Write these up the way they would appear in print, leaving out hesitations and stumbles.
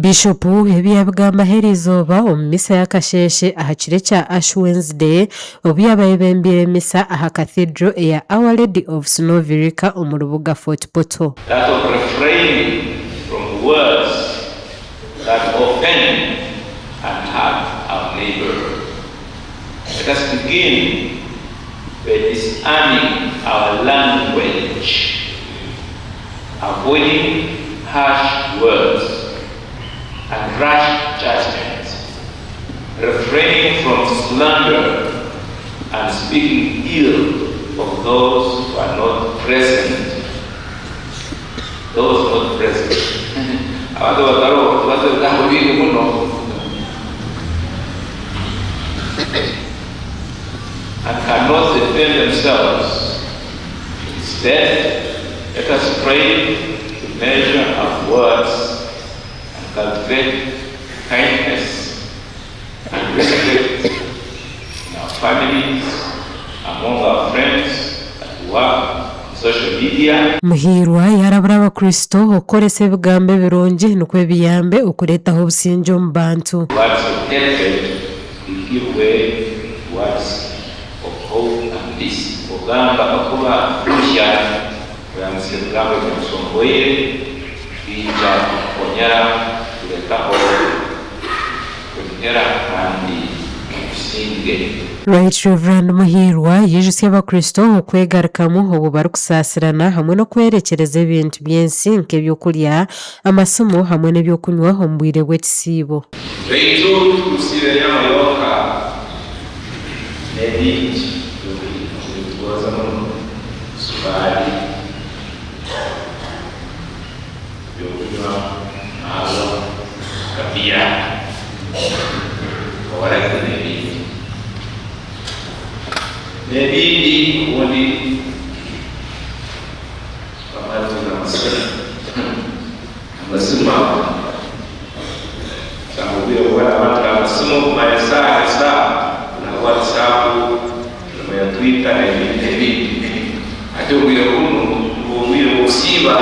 Bishopu ebi yabigambaho eriizooba omu misa y'akasheeshe aha kiro ekya Ash Wednesday obu yaaba ayebembeire misa aha Cathedral eya Our Lady of Snow Virica omu rubuga Fort Portal. That of refraining from words that offend and hurt our neighbour. Let us begin by disarming our language, avoiding harsh words and rash judgment, refraining from slander and speaking ill of those who are not present. Those not present. Abantu abatariho tubaza ebigambo bingi muno. And cannot defend themselves. Instead, let us pray to measure our words and cultivate kindness and respect in our families, among our friends, at work, on social media. Muhiirwa yaarabura Abakristo okukoresa ebigambo ebirungi nikwo biyambe okureetaho obusingye omu bantu. Words of hatred will give way to words of hope and peace. Ogamba kakuba kuhya oyangusya ebigambo ebyamusongoire biija kukukonyera kulekaho Kwegera kandi obusinge. Right Rev Muhiirwa yaijutsya Abakristo okwegarukamu obwo barikusaasirana hamwe n'okwerekyereza ebintu by'ensi nk'ebyokurya, amasimu hamwe n'ebyokunywa omu bwire bw'ekisiibo. Baitu tikusiiba enyama yonka n'ebindi ebitugonza muno, sukaali, Ebyokunywa, amaarwa, akabiya, owaragi n'ebindi. N'ebindi obundi bamara n'amasimu. Amasimu ago osanga obwire bwona abantu n'amasimu kumara esaaha n'esaaha na WhatsApp, ya Twitter n'ebindi n'ebindi. Hati obwire bunu nibwo obwire bw'okusiiba.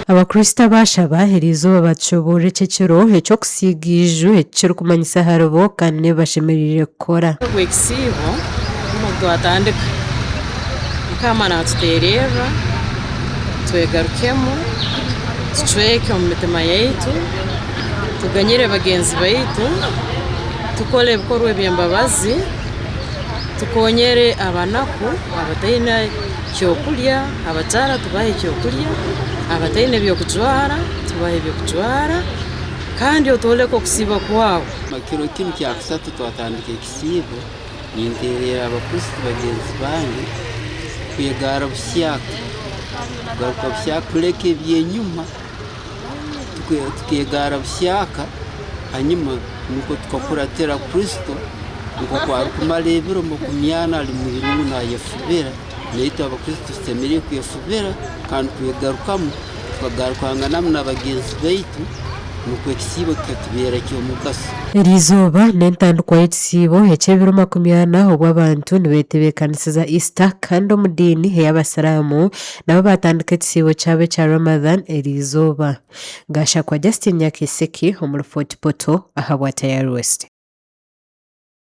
Abakristo abaashaba eriizooba batushoboorora eki ekiro eky'okusiiga eiju eki kirikumanyisa aharibo kandi n'ebi bashemereire kukora. Obw'ekisiibo obu twatandika, Mukama naatuteererra twegarukemu, tucweke omu mitima yaitu, tuganyire bagenzi baitu, tukole ebikorwa eby'embabazi, tukonyere abanaku abataine kyokulya. Abakyara tubahe ekyokurya, abataine eby'okujwara tubahe eby'okujwara, kandi otwoleke okusiiba kwawe. Kiro kinu kyakasatu twatandika ekisiibo, ninteererra Abakristo bagenzi bange kwegara buhyaka, kugaruka buhyaka kuleka eby'enyuma tukegaara buhyaka hanyuma nukwo tukakuratira Kristo nk'oku arukumara ebiro makumyana ali mwirungu nayefubira. Naitwe Abakristo tusemeriire kwefubira kandi kwegarukamu tukagarukanganamu na bagenzi baitu nukwo ekisiibo kikatubeera ky'omugaso. Eri izooba n'entandikwa y'ekisiibo eky'ebiro makumyana obu abantu nibetebeekanisiza Easter kandi omu diini ey'Abasiraamu nabo baatandika ekisiibo kyabo ekya Ramadhan eri izooba. Gashakwa Justine Nyakisiki omuri Fort Portal ahabwa Tayari West.